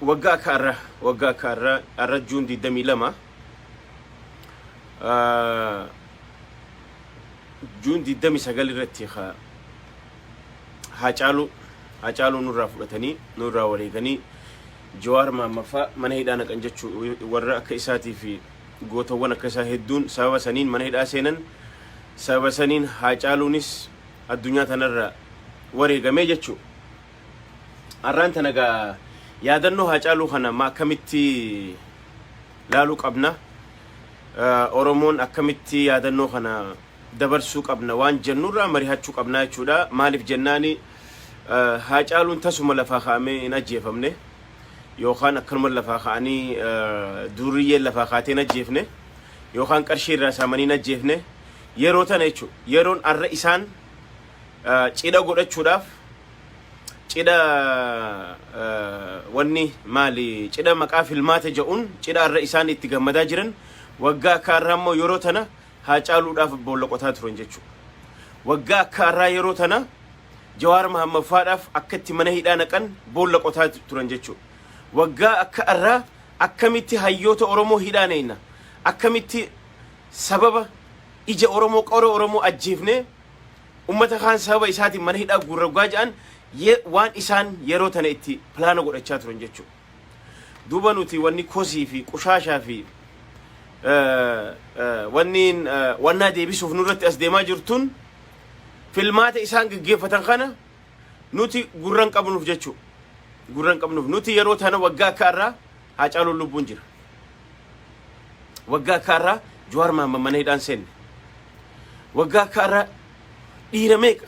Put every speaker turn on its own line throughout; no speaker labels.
Waggaa akka har'a, waggaa akka har'a, har'a June 22, June 29 irratti Haacaaluu nurraa fudhatanii, nurraa wareeganii, Jawaar Mahammadfaa mana hidhaa naqan jechuu. Warra akka isaatii fi gootawwan akka isaa hedduun sababa saniin mana hidhaa seenan. Sababa saniin Haacaaluunis addunyaa tanarra wareegamee jechuu. Har'aan tana gaa yaadannoo Haacaaluu kana ma akkamitti laaluu qabna? Oromoon akkamitti yaadannoo kana dabarsuu qabna waan jennurraa marihachuu qabna jechuudha. Maaliif jennaani, Haacaaluun tasuma lafaa kaa'amee hin ajjeefamne, yookaan akkanuma lafaa ka'anii durriyyeen lafaa kaatee hin ajjeefne, yookaan qarshii irraa saamanii hin ajjeefne. Yeroo tana jechuudha. Yeroon har'a isaan cidha godhachuudhaaf, cidha wanni maali, cidha maqaa filmaata jedhuun cidha har'a isaan itti gammadaa jiran, waggaa akka har'aa immoo yeroo tana Haacaaluudhaaf boolla qotaa turan jechuudha. Waggaa akka har'aa yeroo tana Jawaar Mahammadfaadhaaf akka itti mana hidhaa naqan boolla qotaa turan jechuudha. Waggaa akka har'aa akkamitti hayyoota Oromoo hidhaa neeyna, akkamitti sababa ija Oromoo, qora Oromoo ajjeefnee ummata kaan sababa isaatiin mana hidhaa guurraggaa jedhan, waan isaan yeroo tana itti pilaana godhachaa turan jechuudha. Duuba nuti wanni kosii fi qushaashaa fi wanni wannaa deebisuuf nurratti as deemaa jirtuun, filmaata isaan gaggeeffatan kana nuti gurra hin qabnuuf jechuudha. Gurra hin qabnuuf. Nuti yeroo tana, waggaa akka har'aa Haacaaluun lubbuun jira. Waggaa akka har'aa Jawaar Mahammad mana hidhaan seenne. Waggaa akka har'aa dhiira meeqa?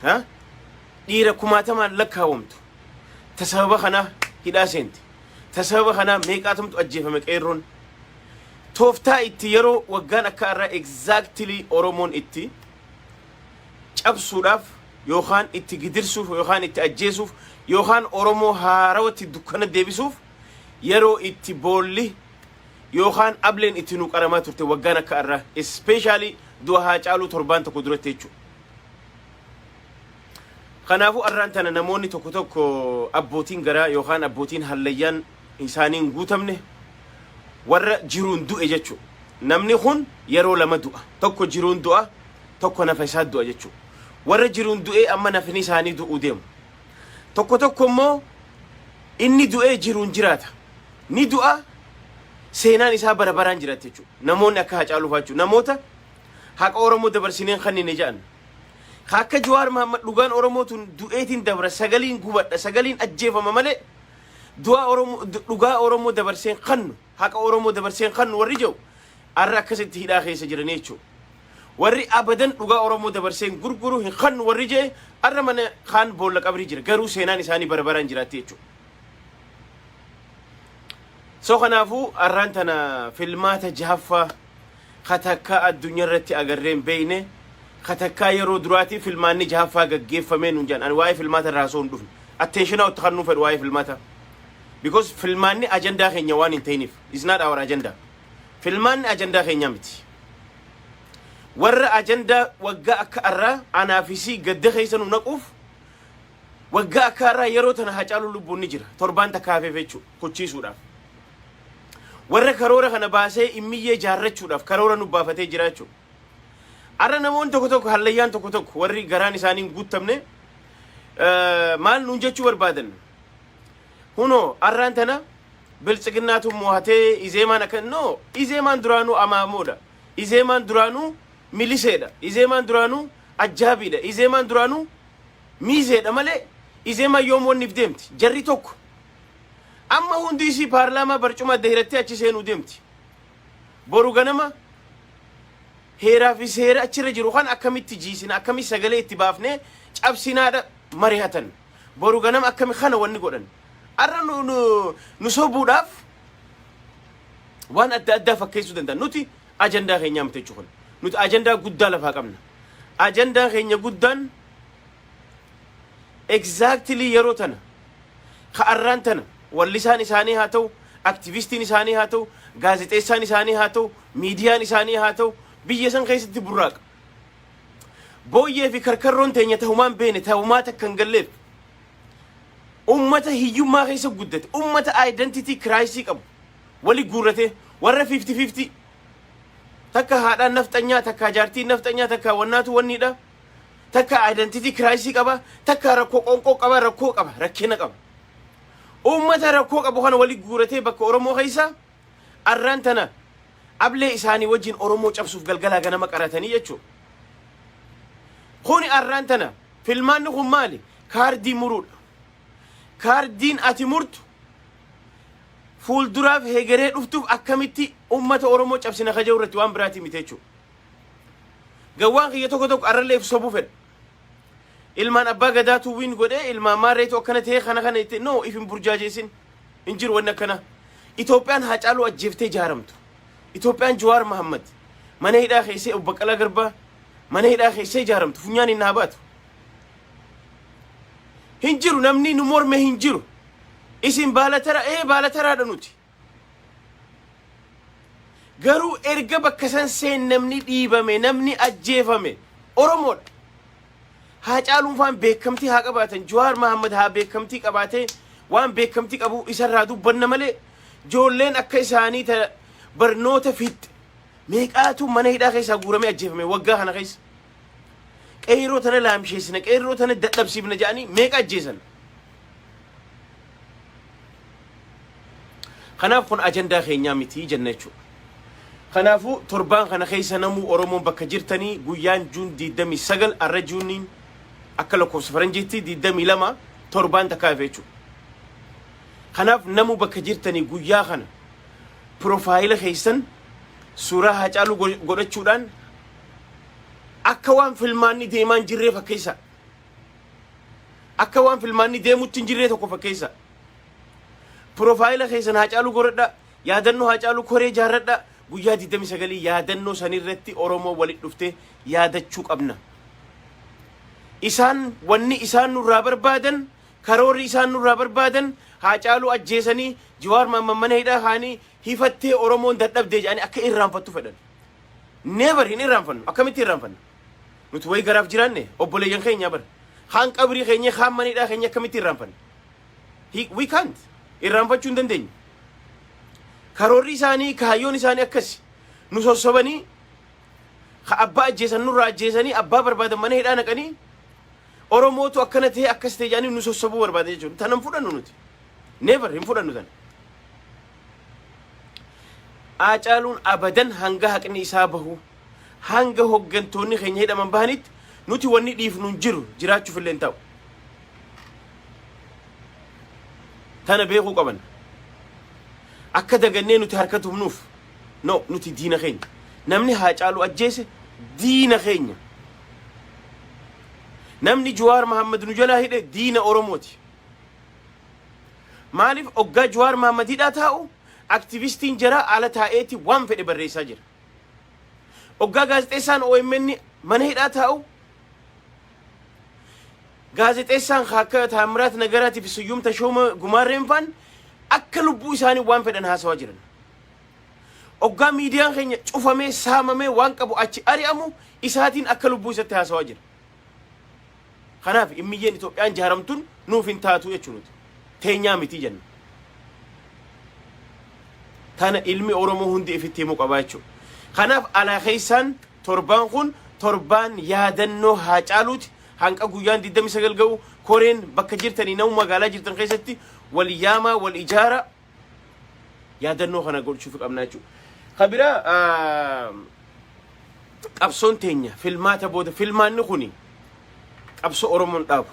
Ha? Dhiira kumaatamaan lakkaawamtu. Ta sababa kanaa hidhaa seente. Ta sababa kanaa meeqaatamtu ajjeefame qeerroon. Tooftaa itti yeroo waggaan akka har'aa exactly Oromoon itti cabsuudhaaf, yookaan itti gidirsuuf, yookaan itti ajjeesuuf, yookaan Oromoo haarawatti dukkana deebisuuf yeroo itti boolli yookaan ableen itti nu qaramaa turte waggaan akka har'aa, especially du'a Haacaaluu torbaan tokko duratti jechuudha. Kanaafuu har'aan tana namoonni tokko tokko, abbootiin garaa yookaan abbootiin hallayyaan isaanii hin guutamne, warra jiruun du'e jechuudha. Namni kun yeroo lama du'a. Tokko jiruun du'a, tokko nafa isaa du'a jechuudha. Warra jiruun du'ee amma nafni isaanii du'uu deemu. Tokko tokko immoo inni du'ee jiruun jiraata. Ni du'a, seenaan isaa bara baraan jiraata jechuudha. Namoonni akka Haacaaluu fa'aa jechuudha. Namoota haqa Oromoo dabarsineen kanneen jedhan. Akka Jawaar Mahammad dhugaan Oromoo tun du'eetiin dabra, sagaliin gubadha, sagaliin ajjeefama malee du'a Oromoo, dhugaa Oromoo dabarseen kannu, haqa Oromoo dabarseen kannu warri jiru har'a akkasitti hidhaa keessa jiranii jechuudha. Warri abadan dhugaa Oromoo dabarseen gurguru hin kannu warri jee har'a mana kaan boolla qabrii jira, garuu seenaan isaanii bara baraan jiraatti jechuudha. So kanaafuu har'aan tana filmaata jahaffaa katakkaa addunyaa irratti agarree hin beekne, katakkaa yeroo duraatii filmaanni jahaffaa gaggeeffamee nuun jedhan. Ani waa'ee filmaata irraa osoo hin dhufne, attention itti kan nuuf fedhu waa'ee filmaata, because filmaanni ajandaa keenya waan hin ta'iniif. Is not our agenda. Filmaanni ajandaa keenya miti. Warra ajandaa waggaa akka har'aa anaafisii gadda keessa nu naquuf, waggaa akka har'aa yeroo tana Hacaaluu lubbuun ni jira, torbaan takka hafeef jechuudha, kuchiisuudhaaf warra karoora kana baasee immiyyee jaarrachuudhaaf karoora nu baafatee jira jechuudha. Har'a namoonni tokko tokko, hallayyaan tokko tokko, warri garaan isaanii hin guutamne maal nuun jechuu barbaadan? Hunoo har'aan tana Biltsiginnaatu mo'atee, Izeemaan akka no. Izeemaan duraanuu amaamoodha. Izeemaan duraanuu miliseedha. Izeemaan duraanuu ajjaabiidha. Izeemaan duraanuu miizeedha malee Izeemaan yoom wanniif deemti? Jarri tokko. Amma hundi isii paarlaamaa barcuma adda hirattee achi seenuu deemti. Boru ganama heeraa fi seera achirra jiru kan akkamitti jiisina, akkamitti sagalee itti baafnee cabsinaadha marihatan. Boru ganama akkami kana wanni godhan. Har'a nu sobuudhaaf waan adda addaa fakkeessuu danda'an. Nuti ajandaa keenyaa miti jechuudha. Nuti ajandaa guddaa lafaa qabna. Ajandaa keenya guddaan exactly yeroo tana ka'arraan tana wallisaan isaanii haa ta'u, aktivistiin isaanii haa ta'u, gaazexeessaan isaanii haa ta'u, miidiyaan isaanii haa ta'u, biyya san keessatti burraaqa. Booyyee fi karkarroon teenya tahumaan beene, tahumaa takka hin galleef. Ummata hiyyummaa keessa guddate, ummata identity crisis qabu wali guurrate, warra 50-50, takka haadhaan nafxanyaa, takka jaartiin nafxanyaa, takka wannaatu wanniidha, takka identity crisis qaba, takka rakkoo qonqoo qaba, rakkoo qaba, rakkina qaba. Ummata rakkoo qabu kana wali guuratee bakka Oromoo keessa arraan tana ablee isaanii wajjin Oromoo cabsuuf galgalaa ganama qaratanii jechuudha. Kuni arraan tana filmaanni kun maali? Kaardii muruudha. Kaardiin ati murtu fuulduraaf hegeree dhuftuuf akkamitti ummata Oromoo cabsina kaja irratti, waan biraatii miti jechuudha. Gawwaan kiyya tokko tokko arrallee sobuu fedha. Ilmaan abbaa gadaatu win godhee, ilmaan maarreetu akkana ta'ee, kana kana itti no if hin burjaajeessin, hin jiru wanni akkana. Itoophiyaan Haacaaluu ajjeeftee ijaaramtu. Itoophiyaan Jawaar Mahammad mana hidhaa keessee, obbo Baqqalaa Garbaa mana hidhaa keessee ijaaramtu funyaan hin haa baatu. Hin jiru, namni nu morme hin jiru. Isin baalatara ee baalataraadha nuti. Garuu erga bakka san seen namni dhiibame, namni ajjeefame Oromoodha. Haacaaluun faan beekamtii haa qabaatan, Jawaar Mahammad haa beekamtii qabaatee, waan beekamtii qabu isarraa dubbanna malee, ijoolleen akka isaanii ta barnoota fixxe meeqaatu mana hidhaa keessaa guuramee ajjeefame waggaa kana keessa? Qeerroo tana laamsheessina, qeerroo tana dadhabsiifna jedhanii meeqa ajjeesan? Kanaaf kun ajandaa keenyaa miti jenna jechuudha. Kanaafuu torbaan kana keessa namuu Oromoon bakka jirtanii guyyaan June 29, arra Juneiin akka lakkoofsa faranjiitti 22, torbaan takkaa hafe jechuudha. Kanaaf namuu bakka jirtanii guyyaa kana profile keessan suuraa Haacaaluu godhachuudhaan akka waan filmaanni deemaan jirree fakkeessa. Akka waan filmaanni deemutti hin jirree tokko fakkeessa. Profile keessan Haacaaluu godhadhaa. Yaadannoo Haacaaluu koree jaarradhaa. Guyyaa 29 yaadannoo sanirratti Oromoo walitti dhuftee yaadachuu qabna. Isaan wanni isaan nurraa barbaadan, karoorri isaan nurraa barbaadan, Haacaaluu ajjeesanii, Jawaar Mahammad mana hidhaa kaanii, hifattee Oromoon dadhabdee jedhanii akka irraanfattu fedhan. Never, hin irraanfannu. Akkamitti irraanfanna? Nuti wayi garaaf jiraanne, obboleeyyan keenya bara. Kaan qabrii keenya, kaan mana hidhaa keenya, akkamitti irraanfanna? We can't. Irraanfachuu hin dandeenyu. Karoorri isaanii, kaayyoon isaanii akkasi. Nu sossobanii, ka abbaa ajjeesan nurraa ajjeesanii, abbaa barbaadan mana hidhaa naqanii, Oromootu akkana ta'e, akkas ta'e jedhanii nu sossobuu barbaadan jechuudha. Tana hin fudhannu nuti. Never, hin fudhannu tana. Haacaaluun abadan hanga haqni isaa bahu, hanga hoggantoonni keenya hidhaman bahanitti, nuti wanni dhiifnu hin jiru, jiraachuuf illee hin ta'u. Tana beekuu qaban. Akka dagannee nuti harka tumnuuf no, nuti diina keenya. Namni Haacaaluu ajjeese diina keenya. Namni Jawaar Mahammad nu jalaa hidhe diina Oromooti. Maaliif? Oggaa Jawaar Mahammad hidhaa taa'u aktivistiin jaraa ala taa'eeti waan fedhe barreessaa jira. Oggaa gaazexeessaan OMN mana hidhaa taa'u, gaazexeessaan akka Taamiraat Nagaraatii fi Suyyum Tashooma Gumaarreen faan akka lubbuu isaanii waan fedhan haasawaa jiran. Oggaa miidiyaan keenya cufamee, saamamee, waan qabu achi ari'amu, isaatiin akka lubbuu isatti haasawaa jira. Kanaaf immiyyeen Itoophiyaan jaaramtuun nuuf hin taatu jechuu nuti. Teenyaa miti jenna. Tana ilmi Oromoo hundi ifitti himuu qabaa jechuudha. Kanaaf alaa keessaan torbaan kun torbaan yaadannoo Haacaaluuti. Hanqa guyyaan 29 ga'u koreen bakka jirtanii nama magaalaa jirtan keessatti wal yaamaa, wal ijaara, yaadannoo kana gochuuf qabna jechuudha. Ka biraa, qabsoon teenya filmaata booda, filmaanni kuni qabsoo Oromoon dhaabu.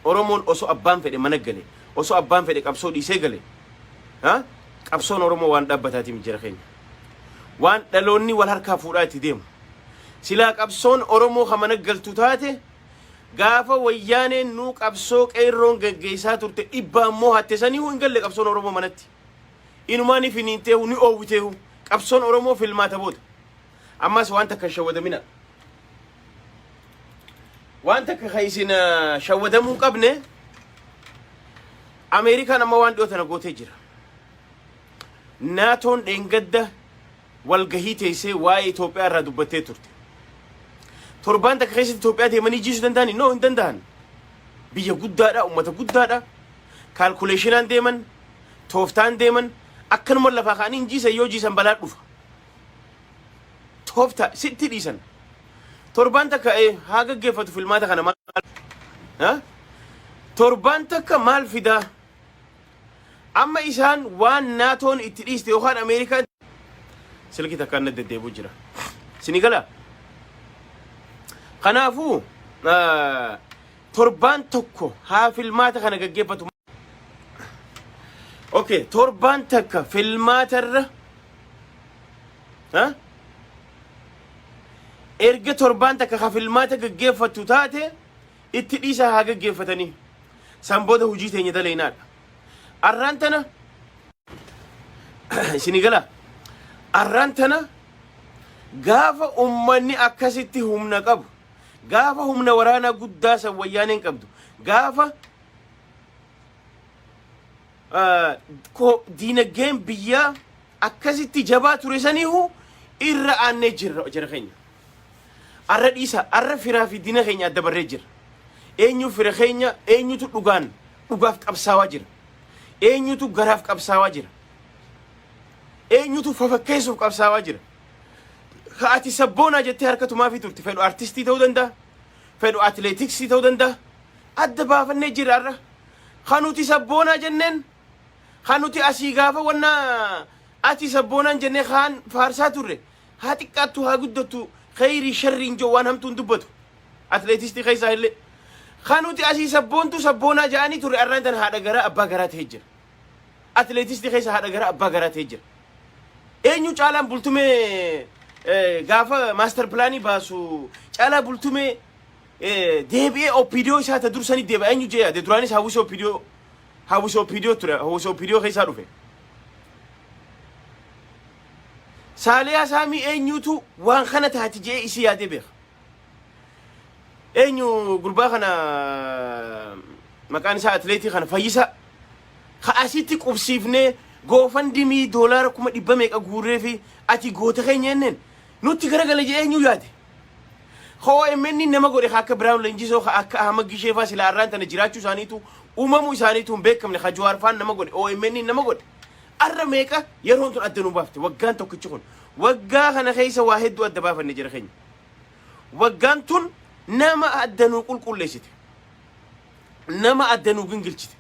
Oromoon osoo abbaan fedhe mana gale, osoo abbaan fedhe qabsoo dhiisee gale, qabsoon Oromoo waan dhaabbataatiin jira keenya. Waan dhaloonni wal harkaa fuudhaa itti deemu. Silaa qabsoon Oromoo ka mana galtu taate, gaafa wayyaaneen nuu qabsoo qeerroon gaggeessaa turte dhibbaan moo hatte sanii hin galle qabsoon Oromoo manatti. Inumaa ni finiinteehu, ni oowwiteehu, qabsoon Oromoo filmaata booda. Ammas waan takka hin shawwadamina. Waan takka ka isin shawwadamuu hin qabne, Ameerikaan amma waan dhiyoo tana gootee jira. Naatoon dheengadda walgahii teessee waa'ee Itoophiyaa irraa dubbattee turte. Torbaan takka keessatti Itoophiyaa deemanii jiisuu danda'ani? No, hin danda'an. Biyya guddaadha, uummata guddaadha. Calculationaan deeman, tooftaan deeman, akkanuma lafaa ka'anii hin jiisan. Yoo jiisan balaa dhufa. Tooftaa sitti dhiisan. Torbaan takka haa gaggeeffatu filmaata kana. Maal torbaan takka maal fidaa? Amma isaan waan NATOn itti dhiiste yookaan Ameerikaan silkii takkaan na deddeebi'u jira. Sini gala. Kanaafuu torbaan tokko haa filmaata kana gaggeeffatu. Okay, torbaan takka filmaatarra, ha? Erga torbaan takka ka filmaata gaggeeffattu taate, itti dhiisaa haa gaggeeffatanii. San booda hojii teenya daleynaadha. Arraan tana isinii gala. Arraan tana gaafa ummanni akkasitti humna qabu, gaafa humna waraanaa guddaa san Wayyaaneen qabdu, gaafa diinagdeen biyyaa akkasitti jabaa ture saniihu irra aannee jirra jara keenya. Arra dhiisa, arra firaa fi diina keenya adda barree jira. Eenyu fira keenya, eenyutu dhugaan dhugaaf qabsaawaa jira? Eenyutu garaaf qabsaawaa jira? Eenyutu fafakkeessuuf qabsaawaa jira? Ka ati sabboonaa jettee harka tumaafii turte, fedhu artistii ta'uu danda'a, fedhu atileetiksii ta'uu danda'a. Adda baafannee jira arra. Kan nuti sabboonaa jenneen, kan nuti asii gaafa wanna ati sabboonaan jennee kaan faarsaa turre, haa xiqqaattu haa guddattu, kheyrii sharriin jiru waan hamtuun dubbatu. Atileetistii keessaa illee. Kan nuti asii sabboontu sabboonaa ja'anii turre, arraan tana haadha garaa abbaa garaa ta'ee jira. Atileetistii keessa haadha garaa abbaa garaa ta'ee jira. Eenyu Caalaan Bultumee gaafa master planii baasu, Caalaa Bultumee deebi'ee OPDO isaa ta dursanii deebi'a eenyu jee yaade? Duraanis hawwisoo OPDO, hawwisoo OPDO ture, hawwisoo OPDO keessaa dhufe. Saaliyaa Saamii eenyutu waan kana taati jee isii yaadee beeka? Eenyu gurbaa kana maqaan isaa, atileetii kana, Fayyisaa ka asitti qubsiifnee GoFundMe doolaara 100,000 meeqa guurree fi ati goota keenya jenneen nutti garagala jee eenyu yaade? OMN nama godhe ka akka Biraawun Leenjisoo, ka akka Ahmad Gishee faa sila arraan tana jiraachuu isaaniitu, uumamuu isaaniitu hin beekamne. Ka Jawaar faan nama godhe, OMN nama godhe. Arra meeqa yeroon tun adda nu baafte? Waggaan tokkichi kun, waggaa kana keessa waa hedduu adda baafanne jira keenya. Waggaan tun nama adda nu qulqulleessite. Nama adda nu gingilchite.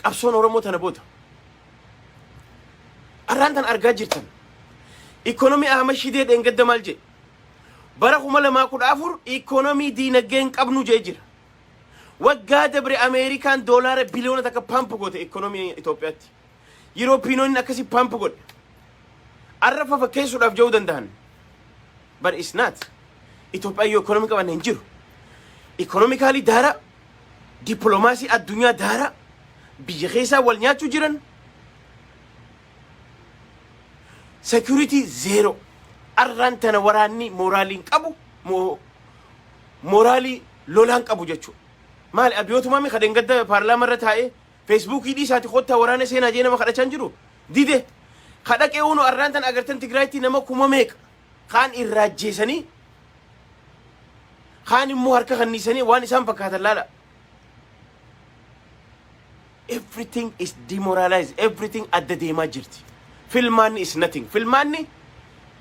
Qabsoon Oromoo tana booda. Arraan tan argaa jirtan. Ikoonomii Ahmad Shidee dheengadda maal jedhe? Bara 2014 ikoonomii diinagdee hin qabnu jee jira. Waggaa dabre Ameerikaan doolaara biliyoona 1 pump goote ikoonomii Itoophiyaatti. Yuroopiinoonni akkasii pump godhe. Arra fafakkeessuudhaaf ja'uu danda'an. But it's not. Itoophiyaan yoo ikoonomii qaban hin jiru. Economically daara, dippiloomaasii addunyaa daara, biyya keessaa wal nyaachuu jiran. Security zero. Arraan tana waraanni mooraaliin qabu, mooraalii lolaan qabu jechuudha. Maali, abiyootumaa mi kadheen gadda paarlaamaa irra taa'ee Facebookii dhiisaati kottaa waraana seenaa jee nama kadhachaa hin jiru. Dide. Kadhaqee unu arraan tana agartan Tigraayitti nama kuma meeqa kaan irraa ajjeesanii, kaan immoo harka kanniisanii waan isaan fakkaatan laala. Everything is demoralized. Everything adda deemaa jirti. Filmaanni is nothing. Filmaanni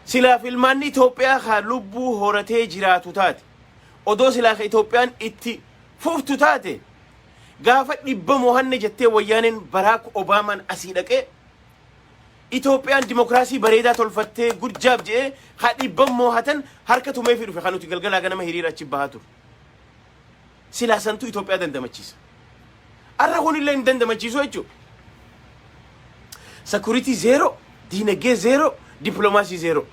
silaa filmaanni Itoophiyaa haa lubbuu horatee jiraatu taate. Odoo silaa ka Itoophiyaan itti fuftu taate, gaafa dhibba mohanne jettee Wayyaaneen Baraak Obaamaan asii dhaqee Itoophiyaan dimokiraasii bareedaa tolfattee gudjaab jedhee haa dhibban moohatan harka tumeefii dhufe, kan nuti galgalaa ganama hiriira achi bahaa ture. Silaa santuu Itoophiyaa dandamachiisa. Arra kunillee hin dandamachiisu jechuudha. Security zero, diinagdee zero, dippiloomaasii zero.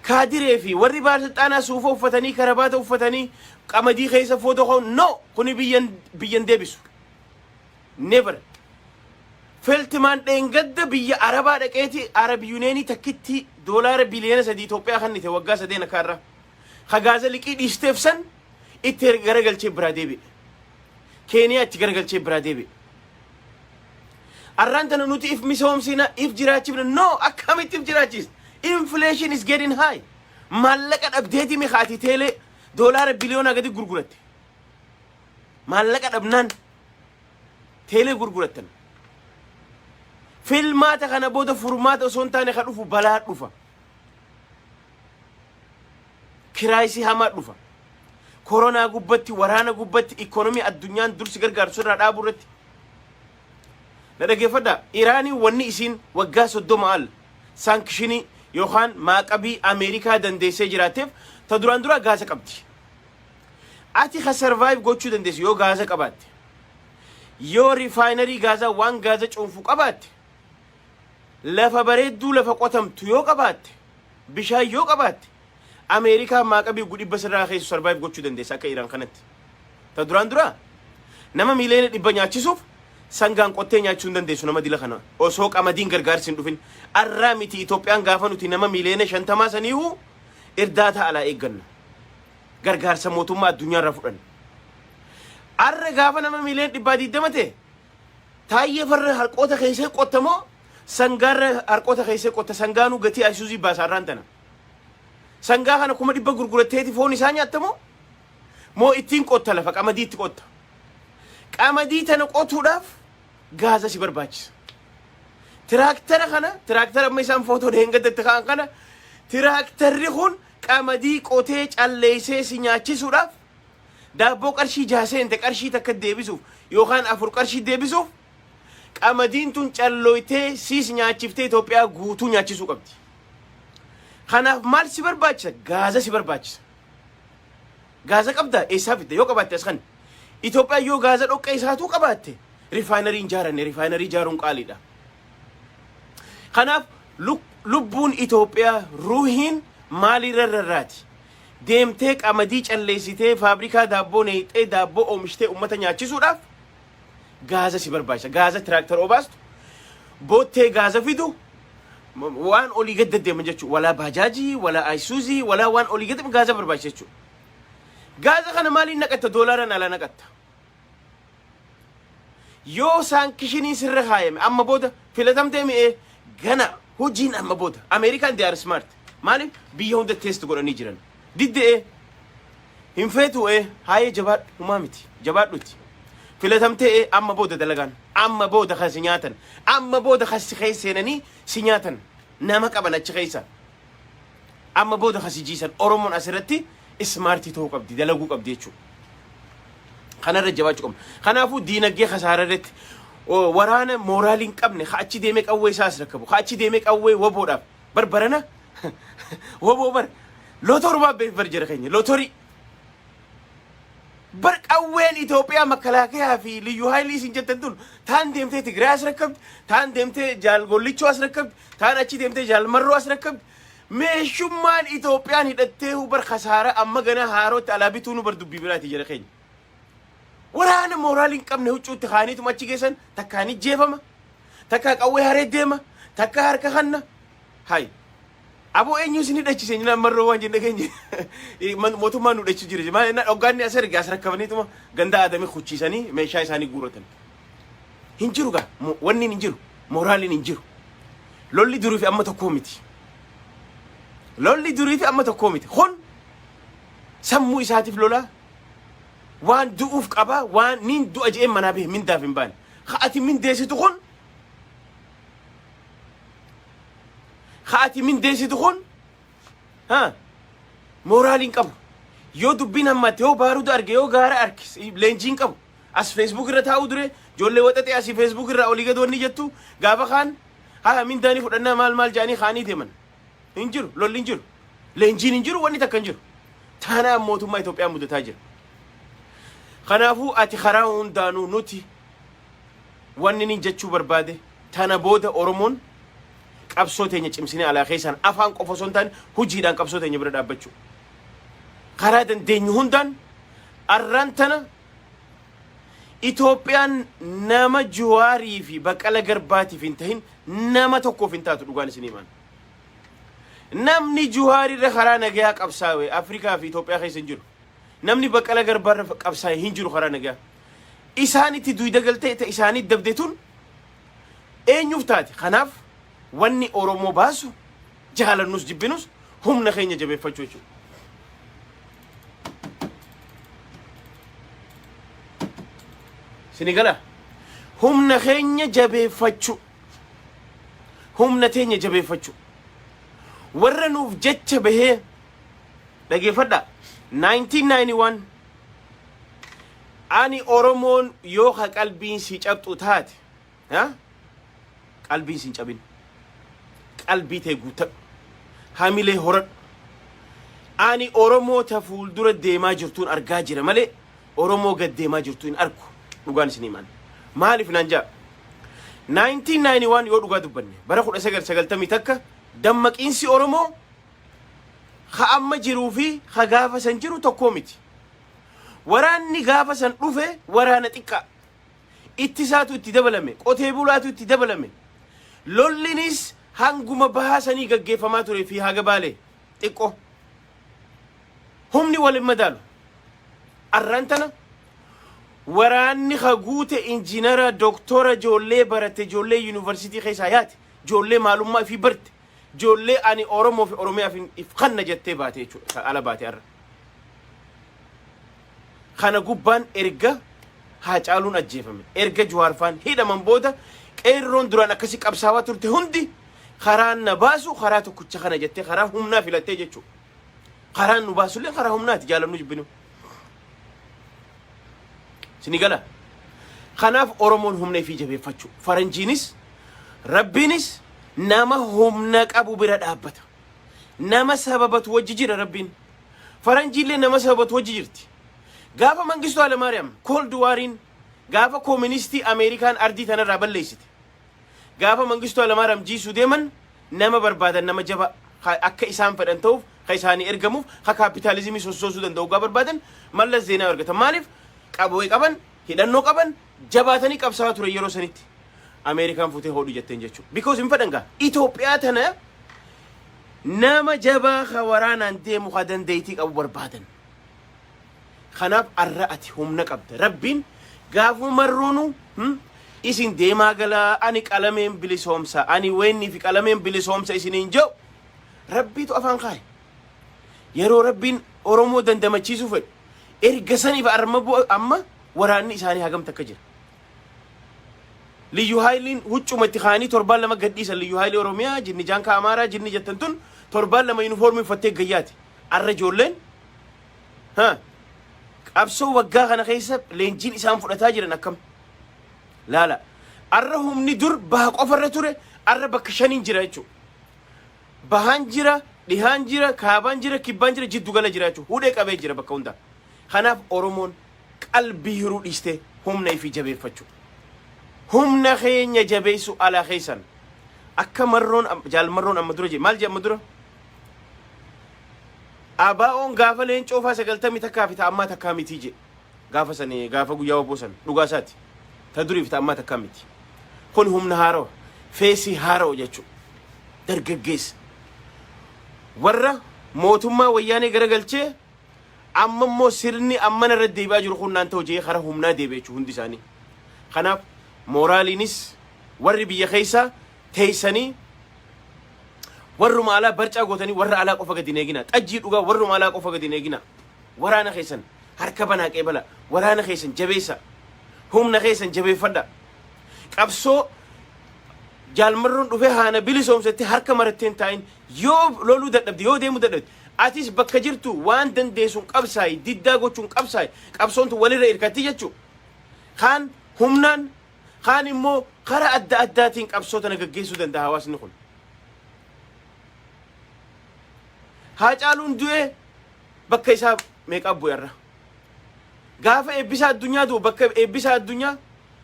Kaadiree fi warri baalsilxaanaa suufa uffatanii, karabaata uffatanii, qamadii keessa footoo ka'uun, no, kuni biyyan deebisu. Never. Feltimaan dheengadda biyya Arabaa dhaqeeti Arab Unionii takkitti doolaara biliyoona 3 Itoophiyaa kennite waggaa sadeen akka irra. Hagaaza liqii dhiisteef san itti garagalchee biraa deebi'e. Keeniyaa itti garagalchee biraa deebi'e. Arraan tana nuti if misoomsina, if jiraachifna. No, akkamitti if jiraachista? Inflation is getting high. Maallaqa dhabdeeti mi haati teelee doolaara biliyoonaa gadi gurguratte? Maallaqa dhabnaan. Teelee gurgurattan. Filmaata kana booda furmaata osoo hin taane ka dhufu balaa dhufa. Kiraayisii hamaa dhufa. Koronaa gubbatti, waraana gubbatti, ikoonomii addunyaan dursi gargaarsu irraa dhaabuu irratti. Na dhaggeeffadhaa. Iraaniin wanni isiin waggaa 30 al sanction yookaan maaqabii Ameerikaa dandeessee jiraatteef ta duraan duraa gaasa qabdi. Ati ka survive gochuu dandeessu yoo gaasa qabaatte. Yoo refinery gaazaa waan gaaza cuunfu qabaatte, lafa bareedduu lafa qotamtu yoo qabaatte, bishaan yoo qabaatte, Ameerikaa maaqabii 100 sirraa keessu survive gochuu dandeessa akka Iraan kanatti. Ta duraan duraa nama miiliyoona 100 nyaachisuuf sangaan qottee nyaachuu hin dandeessu nama dila kana osoo qamadiin gargaarsi hin dhufin. Arraa miti, Itoophiyaan gaafa nuti nama miiliyoona 50 saniihu irdaata alaa eegganna. Gargaarsa mootummaa addunyaa irraa fudhanna. Arra gaafa nama miiliyoona 120 ta'e, taayyee farra harqoota keessee qottamoo sangaarra harqoota keessee qotta? Sangaanuu gatii ayisuuzii baasa arraan tana. Sangaa kana 100,000 gurguratteeti foon isaa nyaattamoo moo ittiin qotta lafa qamadii itti qotta? Qamadii tana qotuudhaaf gaaza si barbaachisa. Tiraaktara kana, tiraaktara amma isaan footoo deengaddatti ka'an kana, tiraaktarri kun qamadii qotee calleessee si nyaachisuudhaaf, daabboo qarshii 6 seente qarshii 1 deebisuuf yookaan 4 qarshii deebisuuf, qamadiin tun callooytee siis nyaachiftee Itoophiyaa guutuu nyaachisuu qabdi. Kanaaf maal si barbaachisa? Gaaza si barbaachisa. Gaaza qabdaa? Eessaa fidda? Yoo qabaatte as kan. Itoophiyaa yoo gaaza dhoqqee isaatuu qabaatte refinery hin ijaaranne, refinery ijaaruun qaaliidha. Kanaaf lubbuun Itoophiyaa ruuhiin maalirra rarraati? Deemtee qamadii calleessitee faabrikaa daabboo neeyxee daabboo oomishtee uummata nyaachisuudhaaf gaaza si barbaachisa. Gaaza tiraaktara obaastu, boottee gaaza fidu, waan olii gad deddeeman jechuudha. Walaa baajaajii, walaa ayisuuzii, walaa waan olii gad gaaza barbaachisa jechuudha. Gaaza kana maaliin naqatta? Doolaaraan alaa naqatta. Yoo sanctioniin sirra kaayame amma booda filatamtee mi'ee gana hojiin amma booda Ameerikaan they are smart. Maaliif biyya hunda test godhanii jiran. Didde'ee hin feetu haayee, jabaadhu, humaa miti, jabaadhutti. Filatamtee amma booda dalagaan amma booda kan si nyaatan, amma booda kan si keessa seenanii si nyaatan, nama qaban achi keessa. Amma booda kan si jiisan. Oromoon asirratti smart ta'uu qabdi, dalaguu qabdi jechuudha. Kanarra jabaachuu qabna. Kanaafuu diinagdee kasaara irratti waraana mooraalii hin qabne ka achi deemee qawwee isaas rakkabu, ka achi deemee qawwee waboodhaaf barbarana waboo bar lootorumaa beef bar jara keenya lootorii bar qawween Itoophiyaa makalaakayaa fi liyyuu haayilii isin jettan tun taan deemtee Tigraay as rakkabdi, taan deemtee jaal Gollichoo as rakkabdi, taan achi deemtee jaal Marroo as rakkabdi. Meeshummaan Itoophiyaan hidhattee bar kasaara amma gana haarootti alaa bituu nu bar dubbii biraati jara keenya. Waraana mooraalii hin qabne huccuutti kaaniituma achi geessan, takkaa ni jeefama, takkaa qawwee haree deema, takkaa harka kanna. Hay. Aboo, eenyu isin hidhachise nyina Marroo waan jenne keenya mootummaan nu hidhachi jira. Maal inni dhoggaanni as erge as rakkabaniituma ganda aadamii kuchiisanii meeshaa isaanii guuratan. Hin jiru gaa, wanni hin jiru, mooraaliin hin jiru. Lolli durii fi amma tokkoo miti. Lolli durii fi amma tokkoo miti. Kun sammuu isaatiif lolaa waan du'uuf qabaa, waan niin du'a je'een manaa bahe, mindaaf hin baane. Ka ati mindeessitu kun, ka ati mindeessitu kun ha mooraalii hin qabu. Yoo dubbiin hammatte, yoo baaruda arge, yoo gaara arge, leenjii hin qabu. As Facebook irra taa'uu dure ijoollee waxaxee asii Facebook irraa olii gad wanni jettu gaafa kaan haa mindaanii fudhannaa maal maal jedhanii kaanii deeman. Hin jiru, lolli hin jiru. Leenjiin hin jiru, wanni takka hin jiru. Taanaan mootummaa Itoophiyaa mudataa jira. Kanaafuu ati karaa hundaanuu nuti wanni inni jechuu barbaade, tana booda Oromoon qabsoo teenya cimsinee alaa keessaan afaan qofa osoo hin taane hojiidhaan qabsoo teenya bira dhaabbachuu. Karaa dandeenyu hundaan arraan tana Itoophiyaan nama Juwaarii fi Baqqala Garbaatiif hin tahin nama tokkoof hin taatu, dhugaan isin himan. Namni Juwaarii irra karaa nagayaa qabsaa'e Afrikaa fi Itoophiyaa keessa hin jiru. Namni Baqqala Garbaa irra qabsaa'e hin jiru karaa nagayaa. Isaan itti duyda galtee ta isaanii dabde tun eenyuuf taate? Kanaaf wanni Oromoo baasu jaalannus jibbinus humna keenya jabeeffachuu jechuudha. Sini gala. Humna keenya jabeeffachuu. Humna teenya jabeeffachuu. Warra nuuf jecha bahee, dhageeffadha. 1991 ani Oromoon yoo ka qalbiin si cabxu taate, ha? Qalbiin si hin cabin. Qalbii tee guuttadhu. Hamilee horadhu. Ani Oromoo ta fuuldura deemaa jirtuun argaa jira malee Oromoo gad deemaa jirtu hin argu. Dhugaan isin himan. Maaliif naan jaa? 1991 yoo dhugaa dubbanne, bara 1991 dammaqiinsi Oromoo ka amma jiruu fi ka gaafa san jiru tokkoo miti. Waraanni gaafa san dhufe waraana xiqqaa. Ittisaatu itti dabalame, qotee bulaatu itti dabalame. Lollinis hanguma bahaa sanii gaggeeffamaa ture fi haga Baalee xiqqoo. Humni wal hin madaalu. Arraan tana waraanni ka guute injiinara, doktora, ijoollee barate, ijoollee yuunivarsiitii keessaa yaate, ijoollee maalummaa ifii barte, ijoollee ani Oromoo fi Oromiyaaf if kanna jettee baate jechuudha. Ka ala baate arra. Kana gubbaan erga Haacaaluun ajjeefame, erga Jawaarfaan hidhaman booda, qeerroon duraan akkasi qabsaawaa turte hundi karaan na baasu karaa tokkicha kana jettee karaa humnaa filattee jechuudha. Karaan nu baasullee karaa humnaati, jaalannu jibbinu. Sini gala. Kanaaf Oromoon humna ifii jabeeffachuu. Faranjiinis Rabbiinis nama humna qabu bira dhaabbata. Nama sababatu wajji jira Rabbiin. Faranjiillee nama sababatu wajji jirti. Gaafa Mangistuu Hayilamaariyaam Cold Wariin, gaafa kooministii Ameerikaan ardii tanarraa balleessite. Gaafa Mangistuu Hayilamaariyaam jiisuu deeman nama barbaadan, nama jaba akka isaan fedhan ta'uuf, ka isaanii ergamuuf, ka kaapitaalizimii sossoosuu danda'u gaa barbaadan, Mallas Zeenaa argatan. Maaliif? Qabwee qaban, hidhannoo qaban, jabaatanii qabsaa'aa ture yeroo sanitti. Ameerikaan fuutee hodhu jetteen jechuudha. Because hin fedhan gaa. Itoophiyaa tana nama jabaa ka waraanaan deemu, ka dandeettii qabu barbaadan. Kanaaf arra ati humna qabda. Rabbiin gaafuma marroonu isin deemaa galaa, ani qalameen bilisoomsa, ani weennii fi qalameen bilisoomsa isiniin jedhu Rabbiitu afaan kaaye. Yeroo Rabbiin Oromoo dandamachiisuu fedhu erga saniif arma amma waraanni isaanii hagam takka jira. Liyyu Haayiliin huccuma itti kaanii torbaan 2 gadhiisan. Liyyu Haayilii Oromiyaa jinni jaankaa Amaaraa jinni jettan tun torbaan 2 yuunifoormii uffattee gayyaati. Arra ijoolleen ha qabsoo waggaa kana keessa leenjiin isaan fudhataa jiran akkam laala. Arra humni dur baha qofarra ture arra bakka shaniin jira jechuudha. Bahaan jira, dhihaan jira, kaabaan jira, kibbaan jira, jiddu gala jira jechuudha. Hudhee qabee jira bakka hundaa. Kanaaf Oromoon qalbii hiruu dhiistee humna ifii jabeeffachuu. Humna keenya jabeessu alaa keessan. Akka Marroon, Jaalmarroon amma dura jee, maal jee amma dura? ABO'n gaafa Leencoo faa 91 fi ta'ammaa takkaa mitii jee. Gaafa sani, gaafa guyyaa obbo san dhugaa isaati. Ta durii fi ta'ammaa takkaa miti. Kun humna haarawa. Feesii haarawa jechuudha. Dargaggeessa. Warra mootummaa Wayyaanee garagalchee amma immoo sirni ammana irra deebi'aa jiru kun naan ta'u jee karaa humnaa deebi'e jechuudha hundi isaanii. Kanaaf mooraaliinis warri biyya keessaa teessanii warruma alaa barcaa gootanii warra alaa qofa gadi hin eegina. Xajjii dhugaa warruma alaa qofa gadi hin eegina. Waraana keessan harka banaa qeebala. Waraana keessan jabeessa. Humna keessan jabeeffadha. Qabsoo Jaalmarroon dhufee haana bilisoomsetti harka marattee hin taa'in. Yoo loluu dadhabde, yoo deemuu dadhabde, atis bakka jirtu waan dandeessuun qabsaa'i, diddaa gochuun qabsaa'i. Qabsoon tun walirra hirkatti jechuudha. Kaan humnaan, kaan immoo karaa adda addaatiin qabsoo tana gaggeessuu danda'a hawaasni kun. Haacaaluun du'ee bakka isaa meeqaa bu'e irra. Gaafa Eebbisaa Addunyaa du'u bakka Eebbisaa Addunyaa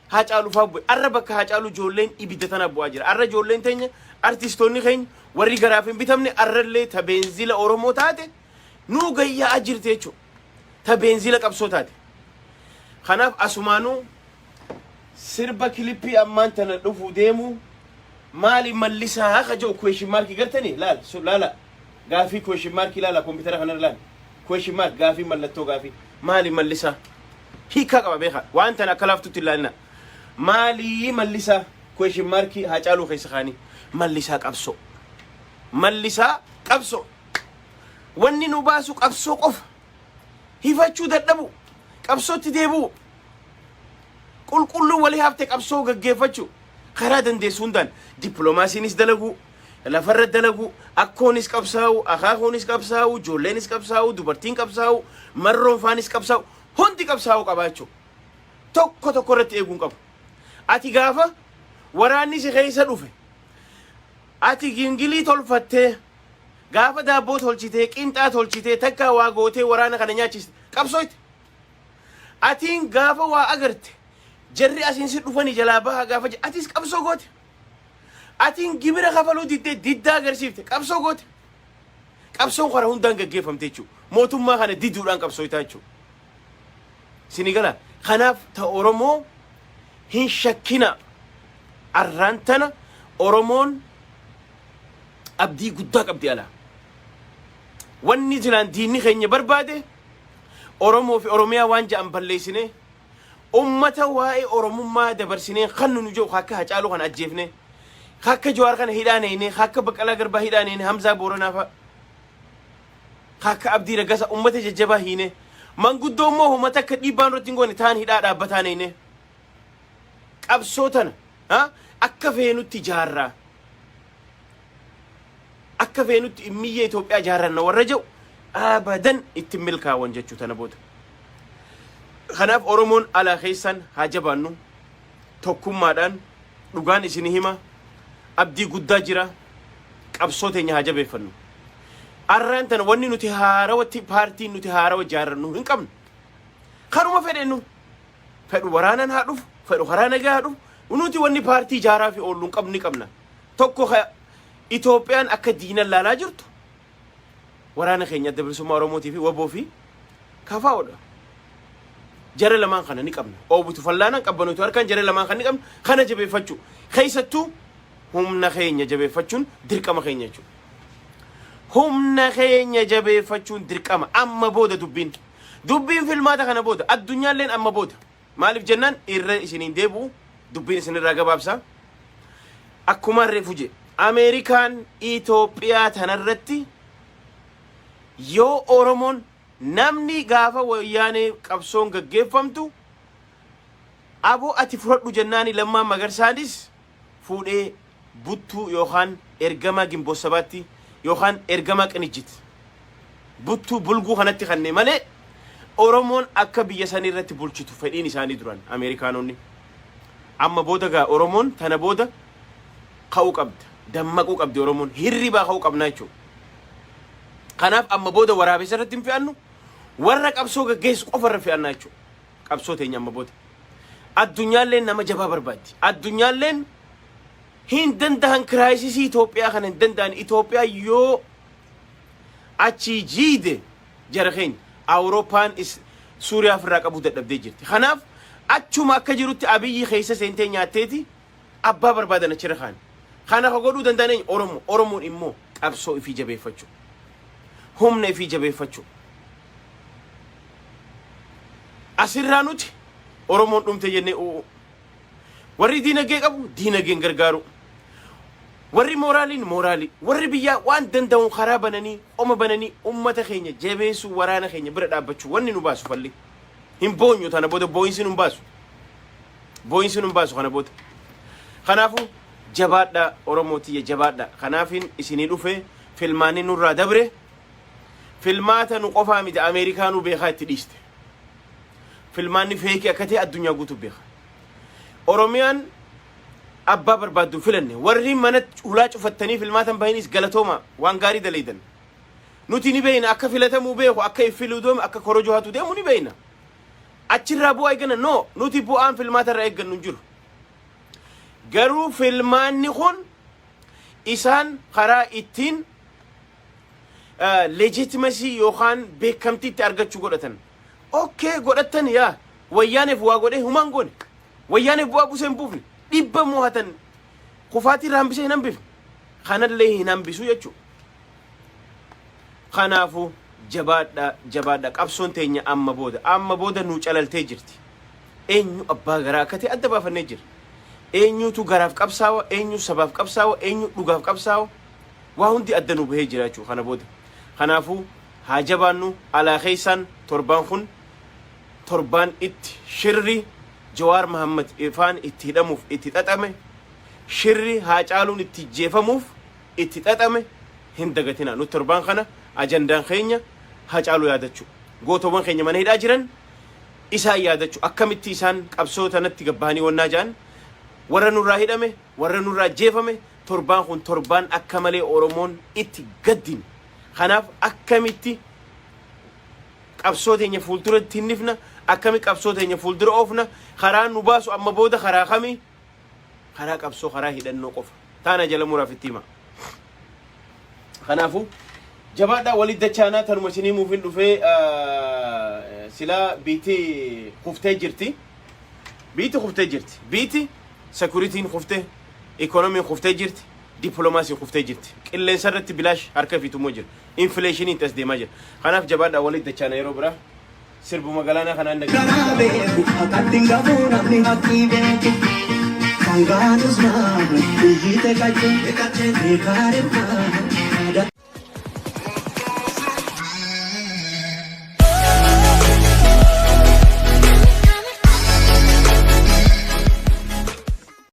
Haacaaluu fa'aa bu'e. Arra bakka Haacaaluu ijoolleen ibidda tana bu'aa jira. Arra ijoolleen teenya, artistoonni keenya warri garaaf hin bitamne arrallee ta beenzila Oromoo taate nuu gayyaa jirti jechuudha. Ta beenzila qabsoo taate. Kanaaf asumaanuu sirba kilippii ammaan tana dhufu deemu maali mallisaa ka jedhu question mark gartanii laal su laala, gaafii question mark laala, kompiitara kanarra laal, question mark, gaafii, mallattoo gaafii, maali mallisaa hiikaa qaba beekaa. Waan tana akka laaftutti ilaalina. Maali mallisaa question mark Haacaaluu keessa kaanii mallisaa qabsoo, mallisaa qabsoo, wanni nu baasu qabsoo qofa, hifachuu dadhabu, qabsootti deebi'u. Qulqulluu walii hafte qabsoo gaggeeffachuu karaa dandeessu hundaan dippiloomaasiinis dalaguu, lafarra dalaguu, akkoonis qabsaa'u, akaakuunis qabsaa'u, ijoolleenis qabsaa'u, dubartiin qabsaa'u, marroon faanis qabsaa'u, hundi qabsaa'uu qabaachuu. Tokko tokko irratti eeguun qabu. Ati gaafa waraanni si keessa dhufe, ati gingilii tolfattee, gaafa daabboo tolchitee, qinxaa tolchitee, takka waa gootee waraana kana nyaachiste, qabsooyte. Atiin gaafa waa agarte, jarri asiin si dhufanii jalaa bahaa gaafa jedhe, atis qabsoo goote. Atiin gibira kafaluu diddee diddaa agarsiifte, qabsoo goote. Qabsoon karaa hundaan gaggeeffamte jechuudha. Mootummaa kana diduudhaan qabsooytaa jechuudha. Sini gala. Kanaaf ta Oromoo hin shakkina. Arraan tana Oromoon abdii guddaa qabdi alaa. Wanni jilaan diinni keenya barbaade, Oromoo fi Oromiyaa waan ja'an balleessine, ummata waa'ee Oromummaa dabarsinee kan nu jiru, akka Hacaaluu kana ajjeefne, akka Jawaar kana hidhaa neeyne, akka Baqqalaa Garbaa hidhaa neeyne, Hamzaa Booranaa fa'a, akka Abdii Raggasa, ummata jajjabaa hiine, manguddoo immoo uummata akka dhiibbaan irratti hin goone ta'an hidhaa dhaabbataa neeyne, qabsoo tana akka feenutti jaarraa, akka feenutti immiyya Itoophiyaa jaarranna warra jedhu abadan ittiin milkaa'an jechuu tana booda. Kanaaf Oromoon alaa keessan haa jabaannu, tokkummaadhaan. Dhugaan isin hima, abdii guddaa jira. Qabsoo teenya haa jabeeffannu. Arraan tana wanni nuti haarawatti paartiin nuti haarawa jaarrannu hin qabnu. Kanuma fedhennu, fedhu waraanaan haa dhufu, fedhu karaa nagaa haa dhufu, nuti wanni paartii jaaraa fi oollu hin qabnu. Ni qabna tokko, Itoophiyaan akka diinan laalaa jirtu, waraana keenya Adda Bilisummaa Oromootii fi WABOO fi KFOdha. Jara lamaan kana ni qabna. Oobitu fallaanaan, qabbanuutu harkaan, jara lamaan kan ni qabna. Kana jabeeffachuu. Keessattuu humna keenya jabeeffachuun dirqama keenya jechuudha. Humna keenya jabeeffachuun dirqama. Amma booda dubbiin. Dubbiin filmaata kana booda addunyaalleen amma booda. Maaliif jennaan, irra isiniin deebi'u, dubbiin isinirraa gabaabsa. Akkuma reefu je, Ameerikaan Itoophiyaa tanarratti yoo Oromoon namni gaafa Wayyaanee qabsoon gaggeeffamtu aboo ati fudhadhu jennaani, Lammaan Magarsaanis fuudhee buttuu yookaan ergamaa Gimboo Sabaatti yookaan ergamaa Qinijjit buttuu bulguu kanatti kanne malee, Oromoon akka biyya sanii irratti bulchitu fedhiin isaanii duran Ameerikaanonni. Amma booda gaa Oromoon tana booda ka'uu qabda. Dammaquu qabdi Oromoon. Hirribaa ka'uu qabnaa jechuudha. Kanaaf amma booda waraabessa irratti hin fe'annu, warra qabsoo gaggeessu qofa irra fe'annaa jechuudha. Qabsoo teenya amma booda. Addunyaalleen nama jabaa barbaaddi. Addunyaalleen hin danda'an, crisisii Itoophiyaa kana hin danda'an. Itoophiyaa yoo achii jiide, jara keenya, Awurooppaan Suuriyaa ofirraa qabuu dadhabdee jirti. Kanaaf achuma akka jirutti Abiyyi keessa seentee nyaatteeti abbaa barbaadan achirra kaan. Kana ka godhuu danda'an eenyu? Oromoo. Oromoon immoo qabsoo ifii jabeeffachuu. Humna ifii jabeeffachuu. Asirraa nuti Oromoon dhumte jennee u'u. Warri diinagdee qabu diinagdeen gargaaru. Warri mooraaliin mooraalii. Warri biyyaa waan danda'uun karaa bananii, qoma bananii, ummata keenya jabeessuu, waraana keenya bira dhaabbachuu wanni nu baasu falli. Hin boonyu tana booda, boo'insi nu hin baasu. Boo'insi nu hin baasu kana booda. Kanaafuu jabaadhaa, Oromoo tiyya, jabaadhaa. Kanaafin isinii dhufe. Filmaanni nurraa dabre. Filmaata nu qofaa miti, Ameerikaanuu beekaa itti dhiiste. Filmaanni fake akka ta'e addunyaa guutuu beeka. Oromiyaan abbaa barbaaddu filanne. Warri mana hulaa cufattanii filmaatan bahinis galatooma, waan gaarii daleeydan. Nuti ni beeyna, akka filatamuu beeku, akka iffiluu deemu, akka korojoo hatu deemu ni beeyna. Achirraa bu'aa eegganna? No, nuti bu'aan filmaata irraa eeggannu hin jiru. Garuu filmaanni kun isaan karaa ittiin legitimacy yookaan beekamtii itti argachuu godhatan. Okay, godhatan yaa Wayyaaneef waa godhee humaan goone. Wayyaaneef bu'aa buusee hin buufne. 100 mo'atan, kufaatii irraa hambisee hin hambifne. Kanallee hin hambisu jechuudha. Kanaafuu jabaadha, jabaadha. Qabsoon teenya amma booda nu calaltee jirti. Eenyu abbaa garaa akka ta'e adda baafannee jira. Eenyutu garaaf qabsaawa, eenyu sabaaf qabsaawa, eenyu dhugaaf qabsaawa. Waa hundi adda nu bahee jira jechuudha kana booda. Kanaafuu haa jabaannu. Alaa keessaan torbaan kun torbaan itti shirri Jawaar Mahammad ifaan itti hidhamuuf itti xaxame, shirri Haacaaluun itti jeefamuuf itti xaxame hin dagatina. Nuti torbaan kana ajandaan keenya Haacaaluu yaadachuu. Gootowwan keenya mana hidhaa jiran isaan yaadachuu. Akkamitti isaan qabsoo tanatti gabbahanii wannaa ja'an, warra nurraa hidhame, warra nurraa jeefame, torbaan kun torbaan akka malee Oromoon itti gaddine. Kanaaf akkamitti qabsoo teenya fuulduratti hinnifna, akkami qabsoo teenya fuuldura oofna, karaa nu baasu amma booda karaa kamii? Karaa qabsoo, karaa hidhannoo qofa. Taana jala muraaf itti hima. Kanaafuu jabaadhaa, walitti dachaanaa. Tanuma isinii muufin dhufee. Silaa biitii kuftee jirti. Biitii kuftee jirti. Biitii securityn kuftee, ikoonomiin kuftee jirti, dippiloomaasiin kuftee jirti. Qilleensa irratti bilaash harka fiitummoo jira. Inflationiin as deemaa jira. Kanaaf jabaadhaa, walitti dachaana. Yeroo biraa sirbuma galaanaa kanaan nagaa.
Karaa beeku akkatti gafuu namni haqqii beeku. Sangaan usmaan iyyite qaccee beekaarifaa.